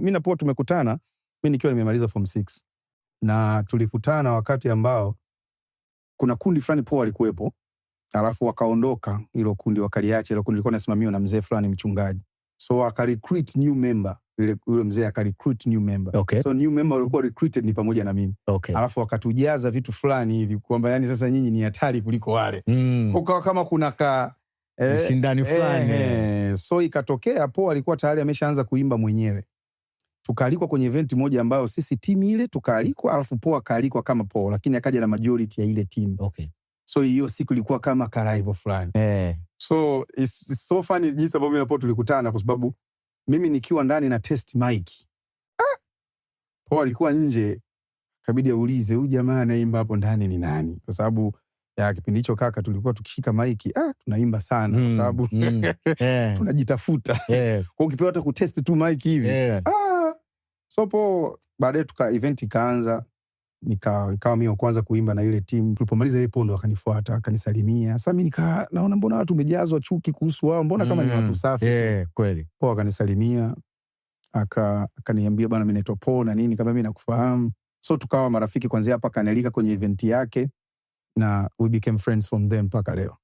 Mi na Paul tumekutana mi nikiwa nimemaliza form 6 na tulikutana wakati ambao kuna kundi fulani Paul alikuwepo, alafu wakaondoka hilo kundi, wakaliacha hilo kundi, lilikuwa linasimamiwa na mzee fulani mchungaji, so wakarecruit new member, yule mzee akarecruit new member. So new member walikuwa recruited ni pamoja na mimi. Alafu wakatujaza vitu fulani hivi kwamba yani sasa nyinyi ni hatari kuliko wale. Ukawa kama kuna ka Ushindani fulani. So ikatokea Paul alikuwa tayari ameshaanza kuimba mwenyewe, tukaalikwa kwenye event moja ambayo sisi timu ile tukaalikwa, alafu Paul akaalikwa kama Paul, lakini akaja na majority ya ile timu. So hiyo siku ilikuwa kama karival fulani. So it's so funny jinsi ambavyo mimi na Paul tulikutana, kwa sababu mimi nikiwa ndani na test mic, ah! Paul alikuwa nje, kabidi aulize huyu jamaa anaimba hapo ndani ni nani, kwa sababu ya kipindi hicho kaka tulikuwa tukishika maiki, ah, tunaimba sana kwa sababu tunajitafuta. Kwa ukipewa hata kutest tu mic hivi, ah! So Paul baadaye tuka event ikaanza, ikawa mimi wa kwanza kuimba na ile timu. Tulipomaliza yeye Paul ndo akanifuata, akanisalimia. Sasa mimi nika naona mbona watu umejazwa chuki kuhusu wao, mbona kama ni watu safi. Kweli. Paul akanisalimia, akaniambia bwana, mimi naitwa Paul na nini, kama mimi nakufahamu. So tukawa marafiki kuanzia hapa, akanialika kwenye event yake na we became friends from then mpaka leo.